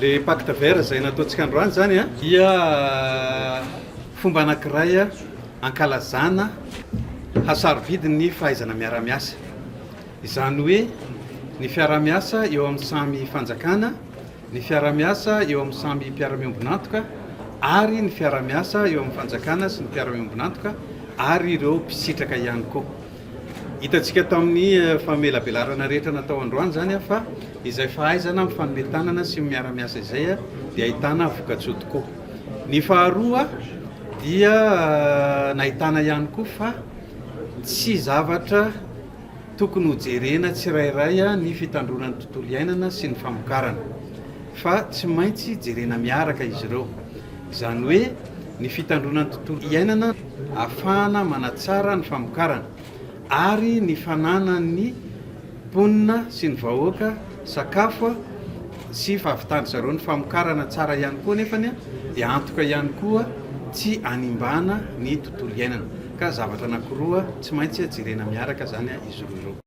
Le pacte vert izay nataontsika androany izany dia fomba anankiray ankalazana hasarobidy ny fahaizana miara-miasa. Izany hoe ny fiaraha-miasa eo amin'ny samy fanjakana, ny fiaraha-miasa eo amin'ny samy mpiara-miombon'antoka ary ny fiaraha-miasa eo amin'ny fanjakana sy ny mpiara-miombon'antoka ary ireo mpisitraka ihany koa. Hitantsika tamin'ny famelabelarana rehetra natao androany izany fa izay fahaizana mifanome tanana sy miara-miasa izay dia ahitana vokatsoa tokoa. Ny faharoa dia nahitana ihany koa fa tsy zavatra tokony hojerena tsirairay ny fitandroana ny tontolo iainana sy ny famokarana fa tsy maintsy jerena miaraka izy ireo. Izany hoe ny fitandroana ny tontolo iainana ahafahana manatsara ny famokarana ary ny fananan'ny mponina sy ny vahoaka sakafo sy fahavitan-dry zareo ny famokarana tsara ihany koa nefany dia antoka ihany koa tsy hanimbana ny tontolo iainana ka zavatra anankiroa tsy maintsy jerena miaraka izany izy roa ireo.